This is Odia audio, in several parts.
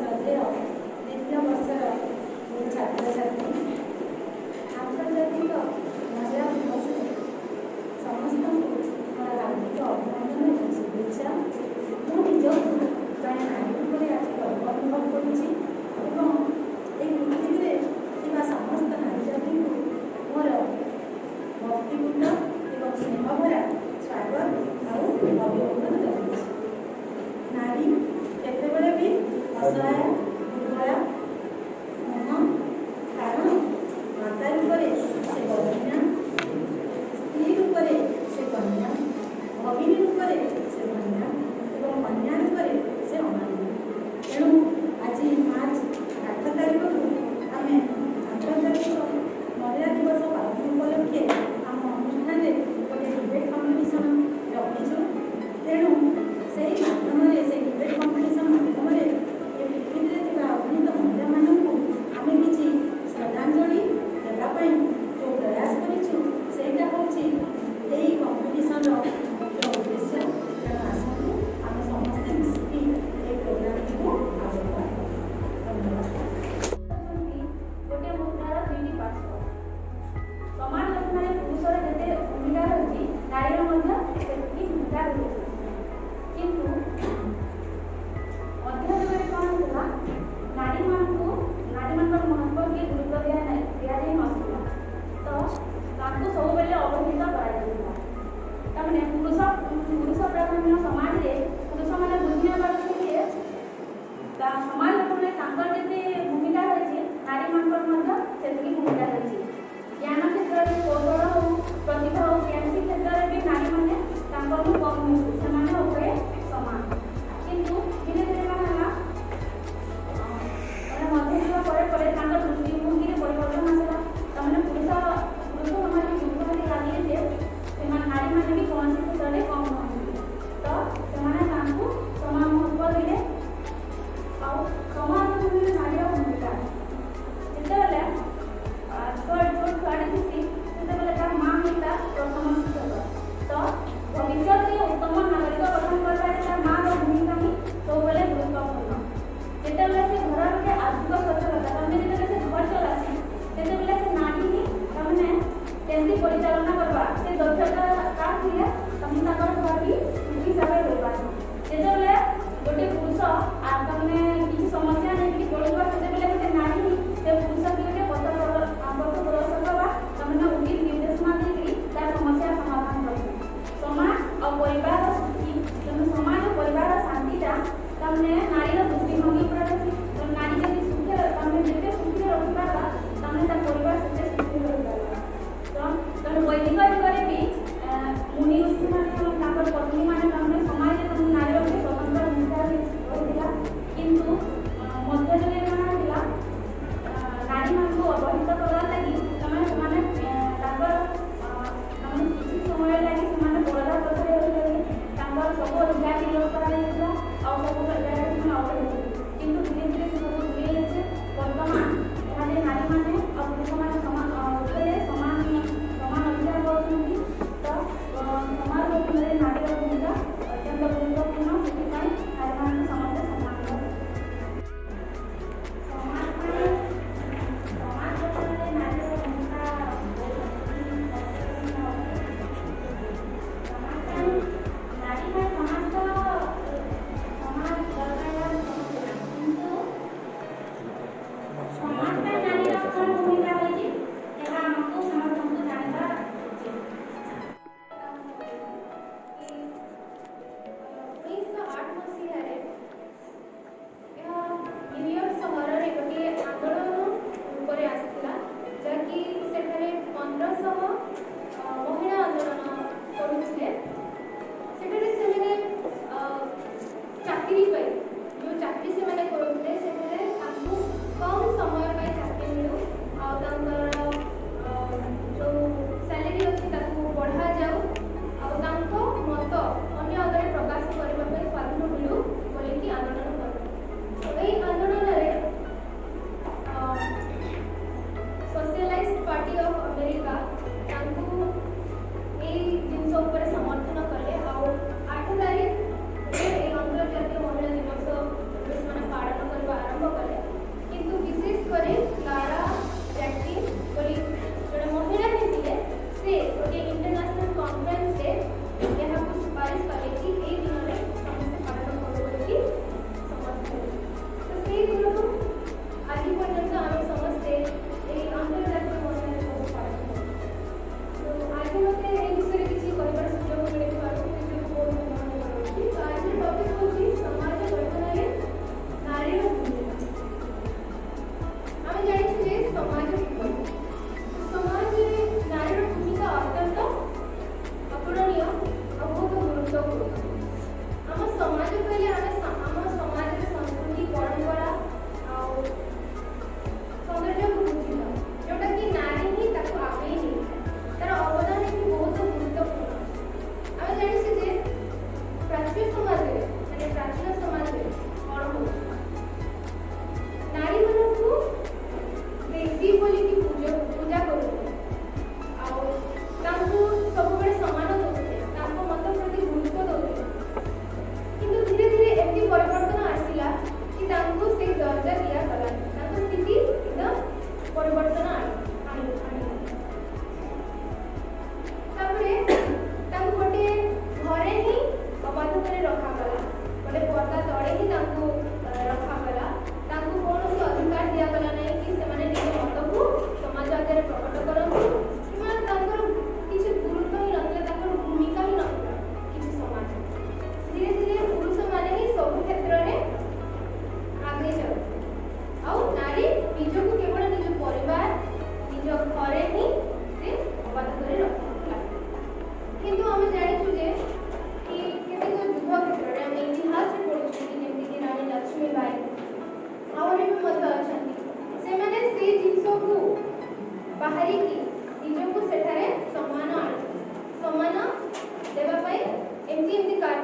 ଶ୍ରଦ୍ଧେୟ ଦ୍ୱିତୀୟ ବର୍ଷର ଛାତ୍ରଛାତ୍ରୀ, ଆନ୍ତର୍ଜାତିକ ମହିଳା ଦିବସରେ ସମସ୍ତଙ୍କୁ ମୋର ହାର୍ଦ୍ଦିକ ଅଭିନନ୍ଦନ ଏବଂ ଶୁଭେଚ୍ଛା। ମୁଁ ନିଜକୁ ଜଣେ ନାରୀ ରୂପରେ ଆଜି ଗର୍ବ ଅନୁଭବ କରୁଛି ଏବଂ ଏହି ପୃଥିବୀରେ ଥିବା ସମସ୍ତ ନାରୀ ଜାତିଙ୍କୁ ମୋର ଭକ୍ତିପୂତ ଏବଂ ସ୍ନେହଭରା ସ୍ୱାଗତ ଆଉ ଅଭିନନ୍ଦନ ଜଣାଉଛି। ନାରୀ କେତେବେଳେ ବି ଅସହାୟ, ଦୁର୍ବଳା ନୁହଁ, କାରଣ ମାତା ରୂପରେ ସେ ଗର୍ଭିଣା, ସ୍ତ୍ରୀ ରୂପରେ ସେ କନ୍ୟା, ଭଗିନୀ ରୂପରେ ସେ ଧନ୍ୟା ଏବଂ କନ୍ୟା ରୂପରେ ସେ ଅମାନ୍ୟ। ତେଣୁ ଆଜି ମାର୍ଚ୍ଚ 8 ତାରିଖକୁ ଆମେ ଆନ୍ତର୍ଜାତିକ ମହିଳା ଦିବସ ପାଳନ ଉପଲକ୍ଷେ ଆମ ଅନୁଷ୍ଠାନରେ ଗୋଟେ ଡିବେଟ୍ କମ୍ପିଟିସନ୍ ରଖିଛୁ। ତେଣୁ ସେଇ ମାଧ୍ୟମରେ, ସେଇ ଡିବେଟ୍ କମ୍ପିଟିସନ୍ ମାଧ୍ୟମରେ ଏ ପୃଥିବୀରେ ଥିବା ଅଗଣିତ ମହିଳାମାନଙ୍କୁ ଆମେ କିଛି ଶ୍ରଦ୍ଧାଞ୍ଜଳି ଦେବା ପାଇଁ ଯେଉଁ ପ୍ରୟାସ କରିଛୁ, ସେଇଟା ହେଉଛି ଏଇ କମ୍ପିଟିସନ୍ର ମୁଖ୍ୟ ଉଦ୍ଦେଶ୍ୟ। ତେଣୁ ଆସନ୍ତୁ, ଆମେ ସମସ୍ତେ ମିଶିକି ଏଇ ପ୍ରୋଗ୍ରାମଟିକୁ ଆଗକୁ ବଢ଼ାଇବା। ଧନ୍ୟବାଦ। ହେଉଛନ୍ତି ଗୋଟିଏ ମୁଦ୍ରାର ଦୁଇଟି ପାର୍ଶ୍ୱ। ସମାଜ ଗଠନରେ ପୁରୁଷର ଯେତେ ଭୂମିକା ରହିଛି, ନାରୀର ମଧ୍ୟ ସେତିକି ଭୂମିକା ରହିଛି। କିନ୍ତୁ ମଧ୍ୟଯୁଗରେ କ'ଣ ହେଉଥିଲା? ନାରୀମାନଙ୍କୁ, ନାରୀମାନଙ୍କର ମହତ୍ଵ କି ଗୁରୁତ୍ୱ ଦିଆଯାଇ ନଥିଲା। ତ ତାଙ୍କୁ ସବୁବେଳେ ଅବହେଳିତ କରାଯାଉଥିଲା। ତାମାନେ ପୁରୁଷ ପ୍ରାଧାନ୍ୟ ସମାଜରେ ପୁରୁଷମାନେ ବୁଝି ନ ପାରୁଥିଲେ ଯେ ତା ସମାଜ ଗଠନରେ ତାଙ୍କର ଯେତେ ଭୂମିକା ରହିଛି, ନାରୀମାନଙ୍କର ମଧ୍ୟ ସେତିକି ଭୂମିକା ରହିଛି। ଜ୍ଞାନ କ୍ଷେତ୍ରରେ, କୌଶଳ ହଉ, ପ୍ରତିଭା ହଉ, କୌଣସି କ୍ଷେତ୍ରରେ ବି ନାରୀମାନେ ତାଙ୍କଠୁ କମ୍ ନୁହନ୍ତି, ସେମାନେ ଉଭୟେ ସମାନ। କିନ୍ତୁ ଧୀରେ ଧୀରେ କ'ଣ ହେଲା? ମାନେ ମଧ୍ୟଯୁଗ ପରେ ପରେ ତାଙ୍କର ଦୃଷ୍ଟିଭଙ୍ଗୀରେ ପରିବର୍ତ୍ତନ ଆସିଲା। ତାମାନେ ପୁରୁଷ ପୁରୁଷ ସମାଜ ବୁଝିବାକୁ ଲାଗିଲେ ଯେ ସେମାନେ, ନାରୀମାନେ ବି କୌଣସି କ୍ଷେତ୍ରରେ କମ୍ ନୁହନ୍ତି। ତ ସେମାନେ ତାଙ୍କୁ ସମାନ ମହତ୍ଵ ଦେଲେ। ଆଉ ସମାଜ ଗଠନରେ ନାରୀର ଭୂମିକା, ଯେତେବେଳେ ଛୁଆ, ଛୋଟ ଛୁଆଟେ ଥିସି, ସେତେବେଳେ ତାର ମା ହିଁ ତାର ପ୍ରଥମ ଶିକ୍ଷକ। ତ ଭବିଷ୍ୟତରେ ଉତ୍ତମ ନାଗରିକ ଗଠନ କରିବାରେ ତାର ମାର ଭୂମିକା ହିଁ ସବୁବେଳେ ଗୁରୁତ୍ୱପୂର୍ଣ୍ଣ। ଯେତେବେଳେ ସେ ଘରର ଗୋଟେ ଆର୍ଥିକ ସଚ୍ଛଳତା, ତାମାନେ ଯେତେବେଳେ ସେ ଘର ଚଲାସି, ସେତେବେଳେ ସେ ନାରୀ ହିଁ ତାମାନେ କେମିତି ପରିଚାଳନା କରବା, ସେ ଦକ୍ଷତା ତାର ଥିଲେ ତାମାନେ ତାଙ୍କର ଘର ବି ଠିକ୍ ହିସାବରେ ରହିପାରବା। ଯେତେବେଳେ ଗୋଟେ ପୁରୁଷ ତାମାନେ କିଛି ସମସ୍ୟା ନେଇକି ପଡ଼ୁଥିବା, ସେତେବେଳେ ଗୋଟେ ନାରୀ ହିଁ ସେ ପୁରୁଷকে ଗୋଟେ ପଥ ପ୍ରଦର୍ଶକ ବା ତାମାନେ ଉଚିତ ନିର୍ଦ୍ଦେଶନା ଦେଇକରି ତାର ସମସ୍ୟା ସମାଧାନ କରିବେ। ସମାଜ ଆଉ ପରିବାରର ସୁଖୀ, ତେଣୁ ସମାଜ ଓ ପରିବାରର ଶାନ୍ତିଟା ତାମାନେ ନାରୀର ଦୃଷ୍ଟିଭଙ୍ଗୀ ଉପରେ ଅଛି। ତ ନାରୀ ଯଦି ସୁଖରେ, ତାମାନେ ଯେତେ ସୁଖୀରେ ରଖିପାରବା, ତାମାନେ ତାର ପରିବାର ସେତେ ସୁଖୀରେ ରହିପାରିବା। ତ ତେଣୁ ବୈଦିକ ଯୁଗରେ ବି ମୁନି ଋଷିମାନେ ଏବଂ ତାଙ୍କର ପତ୍ନୀମାନେ, ତାମାନେ ସମାଜରେ ତାମାନେ ନାରୀର ଗୋଟେ ସ୍ୱତନ୍ତ୍ର ଭୂମିକା ରହିଥିଲା। କିନ୍ତୁ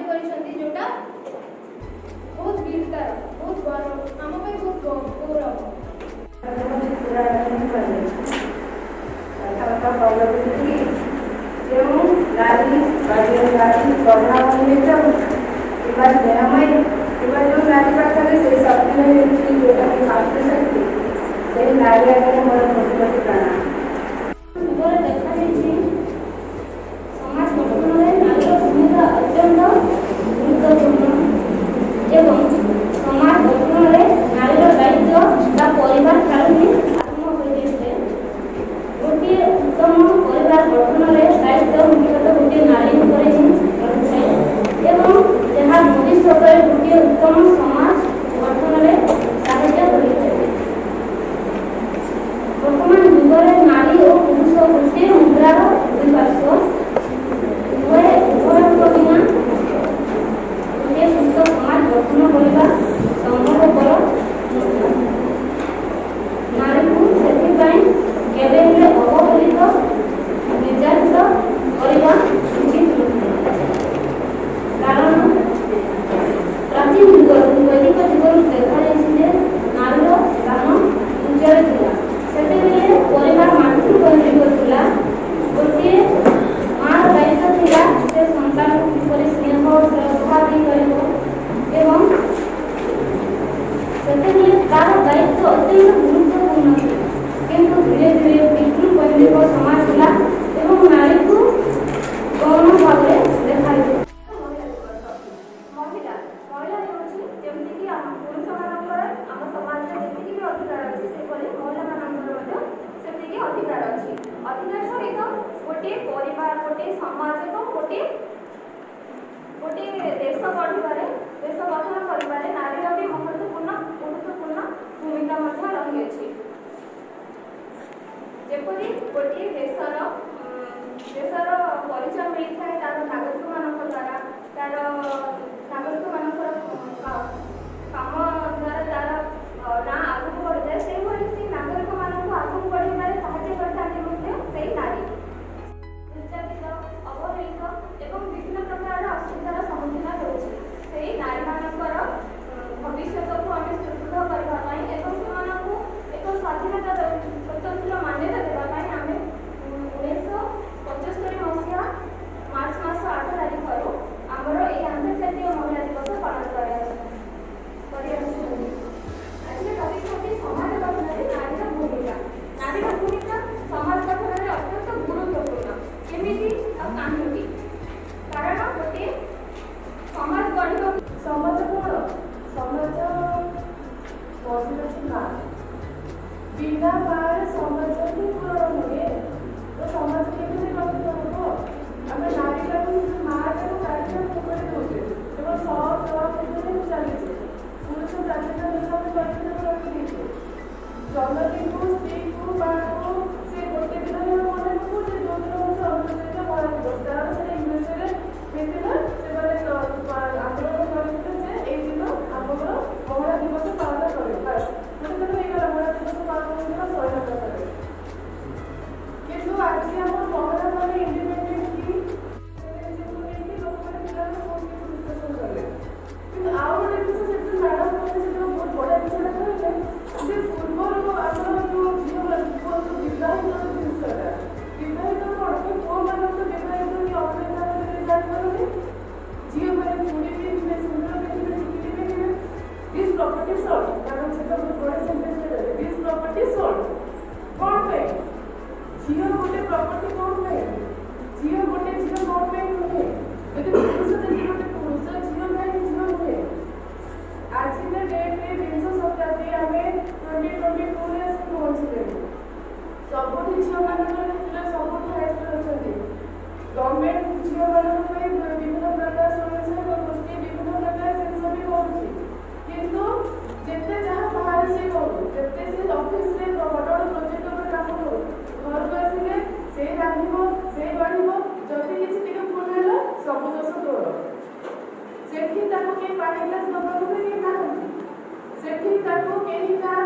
କାର୍ଯ୍ୟ କରିଛନ୍ତି, ଯେଉଁଟା ବହୁତ ବୀରତାର, ବହୁତ ଗୌରବ, ଆମ ପାଇଁ ବହୁତ ଗୌରବ। କଥାବାର୍ତ୍ତା କହିବାକୁ କି ଯେଉଁ ନାରୀ ବା ଯେଉଁ ନାରୀ ଗର୍ଭାବତୀ ହେଇଥାଉ କିମ୍ବା ସ୍ନେହମୟୀ କିମ୍ବା ଯେଉଁ ନାରୀ ପାଖରେ ସେଇ ଶକ୍ତି ରହିଛି, ଯେଉଁଟାକି ମାତୃଶକ୍ତି, ସେଇ ନାରୀ ଆଗରେ ମୋର କୋଟି କୋଟି ପ୍ରଣାମ। ଯୁଗରେ ଦେଖାଯାଇଛି, ସମାଜ ଗଠନରେ ନାରୀର ଭୂମିକା ଅତ୍ୟନ୍ତ ଗୁରୁତ୍ୱପୂର୍ଣ୍ଣ ଏବଂ ସମାଜ ଗଠନରେ ନାରୀର ଦାୟିତ୍ୱ ବା ପରିବାର ଠାରୁ ହିଁ ଆରମ୍ଭ ହୋଇଯାଇଥାଏ। ଗୋଟିଏ ଉତ୍ତମ ପରିବାର ଗଠନରେ ଦାୟିତ୍ୱ ମୁଖ୍ୟତଃ ଗୋଟିଏ ନାରୀ ଉପରେ ହିଁ ରହିଥାଏ ଏବଂ ଏହା ଭବିଷ୍ୟତରେ ଗୋଟିଏ ଉତ୍ତମ ସମାଜ ଗଠନରେ ସାହାଯ୍ୟ କରିଥାଏ। ବର୍ତ୍ତମାନ ଯୁଗରେ ନାରୀ ଓ ପୁରୁଷ ଗୋଟିଏ ମୁଦ୍ରାର ଦୁଇ ପାର୍ଶ୍ୱ। ଉଭୟଙ୍କ ବିନା ଗୋଟିଏ ସୁସ୍ଥ ସମାଜ ଗଠନ କରିବା ସମ୍ଭବପର ନୁହେଁ। ନାରୀକୁ ସେଥିପାଇଁ କେବେ ହେଲେ ଅବହେଳିତ, ନିର୍ଯାତିତ କରିବା ଉଚିତ ନୁହେଁ। କାରଣ ପ୍ରାଚୀନ ଯୁଗରୁ, ବୈଦିକ ଯୁଗରୁ ଦେଖାଯାଇଛି ଯେ ନାରୀର ସ୍ଥାନ ଉଚ୍ଚରେ ଥିଲା। ସେତେବେଳେ ପରିବାର ମାତୃକୈନ୍ଦ୍ରିକ ଥିଲା। ଗୋଟିଏ ମାର ଦାୟିତ୍ୱ ଥିଲା ସେ ସନ୍ତାନକୁ କିପରି ସ୍ନେହ ଶ୍ରଦ୍ଧା ଦେଇପାରିବ ଏବଂ ସେତେବେଳେ ତାର ଦାୟିତ୍ୱ ଅତ୍ୟନ୍ତ ଗୁରୁତ୍ୱପୂର୍ଣ୍ଣ ଥିଲା। କିନ୍ତୁ ଧୀରେ ଧୀରେ ପିତୃକୈନ୍ଦ୍ରିକ ସମାଜ ହେଲା ଏବଂ ନାରୀକୁ ଗୌଣ ଭାବରେ ଦେଖାଯାଏ। ମହିଳା ଦିବସ। ମହିଳା ହେଉଛି, ଯେମିତିକି ଆମ ପୁରୁଷମାନଙ୍କର ଆମ ସମାଜରେ ଯେତିକି ବି ଅଧିକାର ଅଛି, ସେଭଳି ମହିଳାମାନଙ୍କର ମଧ୍ୟ ସେତିକି ଅଧିକାର ଅଛି। ଅଧିକାର ସହିତ ଗୋଟିଏ ପରିବାର, ଗୋଟିଏ ସମାଜ ଏବଂ ଗୋଟିଏ ଦେଶ ଗଢ଼ିବାରେ, ଦେଶ ଗଠନ କରିବାରେ ନାରୀର ବି ମହତ୍ୱପୂର୍ଣ୍ଣ ଗୁରୁତ୍ୱପୂର୍ଣ୍ଣ ଭୂମିକା ମଧ୍ୟ ରହିଅଛି। ଯେପରି ଗୋଟିଏ ଦେଶର ପରିଚୟ ମିଳିଥାଏ ତାର ନାଗରିକମାନଙ୍କ ଦ୍ୱାରା, ତାର ନାଗରିକମାନଙ୍କର କାମ ଦ୍ୱାରା ତାର ନାଁ ଆଗକୁ ବଢ଼ିଥାଏ, ସେହିଭଳି ସେ ନାଗରିକମାନଙ୍କୁ ଆଗକୁ ବଢ଼ିବାରେ ସାହାଯ୍ୟ କରିଥାନ୍ତି ମଧ୍ୟ ସେଇ ନାରୀ। ନିର୍ଯାତିତ, ଅବହେଳିତ ଏବଂ ବିଭିନ୍ନ ପ୍ରକାରର ଅସୁବିଧାର ସମ୍ମୁଖୀନ ହେଉଛି। ସେଇ ନାରୀମାନଙ୍କର ଭବିଷ୍ୟତକୁ ଆମେ ସୁଦୃଢ଼ କରିବା ପାଇଁ ଏବଂ ସେମାନଙ୍କୁ ଏକ ସ୍ୱାଧୀନତା, ସ୍ୱତନ୍ତ୍ର ମାନ୍ୟତା ଦେବା ପାଇଁ ଆମେ 1975 ମସିହା ମାର୍ଚ୍ଚ ମାସ 8 ତାରିଖରୁ ଆମର ଏହି ଆନ୍ତର୍ଜାତୀୟ ମହିଳା ଦିବସ ପାଳନ କରିଆସୁଛନ୍ତି। ଆଜିର ଟପିକ୍ ହେଉଛି ସମାଜ ଗଠନରେ ନାରୀର ଭୂମିକା। ନାରୀର ଭୂମିକା ସମାଜ ଗଠନରେ ଅତ୍ୟନ୍ତ ଗୁରୁତ୍ୱପୂର୍ଣ୍ଣ। କେମିତି ଆଉ କାହିଁକି? କାରଣ ଗୋଟିଏ ସମାଜ ଗଢ଼ିବାକୁ ସମାଜ କ'ଣ? ସମାଜ ମଝିରେ ଅଛି ମା। ବିନା ମାରେ ସମାଜ ହିଁ ପୂରଣ ନୁହେଁ। ତ ସମାଜ କେମିତି ଗଠିତ ହେବ? ଆମେ ନାରୀଟାକୁ, ମାଟାକୁ କାଢିକି ଫୋପାଡ଼ି ଦେଉଛେ। କେବଳ ସତ ଭିତରେ ହିଁ ଚାଲିଛେ। ପୁରୁଷ ପ୍ରାଧାନ୍ୟ ହିସାବରେ କରିକି ରଖିଦେଇଛେ। ଜନନୀକୁ, ସ୍ତ୍ରୀକୁ, ମାକୁ ସେ ଗୋଟେ ଦିନ ହିଁ ଆମେ ମନେ ପକାଉଛେ, ଯୋଉଦିନ ହେଉଛି ଅନ୍ତର୍ଜାତୀୟ ମହିଳା ଦିବସ। କାରଣ ସେଟା ୟୁଏସଏରେ ହେଇଥିଲା। ସେମାନେ ଆନ୍ଦୋଳନ କରିଥିଲେ ଯେ ଏଇ ଦିନ ଆମର ମହିଳା ଦିବସ ପାଳନ କରିବେ। ବାସ୍, ଗୋଟେ ଦିନ ହେଇଗଲା, ମହିଳା ଦିବସ ପାଳନ ହେଇଗଲା, ସରିଲା କଥାରେ। କିନ୍ତୁ ଆଜି ଆମର ମହିଳାମାନେ ଇଣ୍ଡିପେଣ୍ଡେଣ୍ଟ କି ନେଇକି ଲୋକମାନେ, ପିଲାମାନେ ବହୁତ କିଛି ଡିସ୍କସନ୍ କଲେ। କିନ୍ତୁ ଆଉ ଗୋଟେ ଜିନିଷ ସେଠି ମ୍ୟାଡ଼ାମ୍ କହିଲେ, ସେଟା ବହୁତ ବଢ଼ିଆ ଜିନିଷଟା କହିଲେ ଯେ ପୂର୍ବରୁ ଆମର ଯୋଉ ଝିଅ ପୁଅ ବିବାହିତ ଜିନିଷଟା, ବିବାହିତ କ'ଣ କି ପୁଅମାନଙ୍କୁ ତ ବିବାହିତ କି ଅବିବାହିତ ଜାଣିପାରନ୍ତି। ଝିଅମାନେ ଚୁଡ଼ି ପିନ୍ଧିବେ, ସିନ୍ଦୁର ପିନ୍ଧିବେ, ଟିକିଲି ପିନ୍ଧିବେ। This property sold. Madam ସେଟା ବହୁତ ବଢ଼ିଆ ସେଣ୍ଟେନ୍ସ ଦେଲେ, this property sold. କ'ଣ ପାଇଁ ଝିଅ ଗୋଟେ ପ୍ରପର୍ଟି? କ'ଣ ପାଇଁ ଝିଅ ଗୋଟେ ଝିଅ କ'ଣ ପାଇଁ ନୁହେଁ? ଯଦି ପୁରୁଷ ଯଦି ଗୋଟେ ପୁରୁଷ, ଝିଅ କାହିଁକି ଝିଅ ନୁହେଁ? ଆଜିକା ଡେଟ୍ରେ ବିଂଶ ଶତାବ୍ଦୀ, ଆମେ 2022ରେ ଆସି ପହଞ୍ଚିଲେଣି। ସବୁଠି ଝିଅମାନଙ୍କର କ୍ଷେତ୍ରରେ ସବୁଠି ହାଇଏଷ୍ଟ ଅଛନ୍ତି। ଗଭର୍ଣ୍ଣମେଣ୍ଟ ଝିଅମାନଙ୍କ ପାଇଁ ବିଭିନ୍ନ ପ୍ରକାର ସ୍ୱୟଂସହାୟକ ଗୋଷ୍ଠୀ, ବିଭିନ୍ନ ପ୍ରକାର ଜିନିଷ ବି କରୁଛି। କିନ୍ତୁ ଯେତେ ଯାହା ବାହାରେ ସେ କରୁ, ଯେତେ ସେ ଅଫିସରେ ବଡ଼ ବଡ଼ ପ୍ରୋଜେକ୍ଟ ଉପରେ କାମ କରୁ, ଘରକୁ ଆସିଲେ ସେ ରାନ୍ଧିବ, ସେ ବାଢ଼ିବ। ଯଦି କିଛି ଟିକେ ଭୁଲ ହେଲା, ସବୁ ଦୋଷ ତୋର। ସେଠି ତାକୁ କେହି ପାଣି ଗ୍ଲାସ ଦେବାକୁ ବି କେହି ନାହାନ୍ତି। ସେଠି ତାକୁ କେହି କାହାର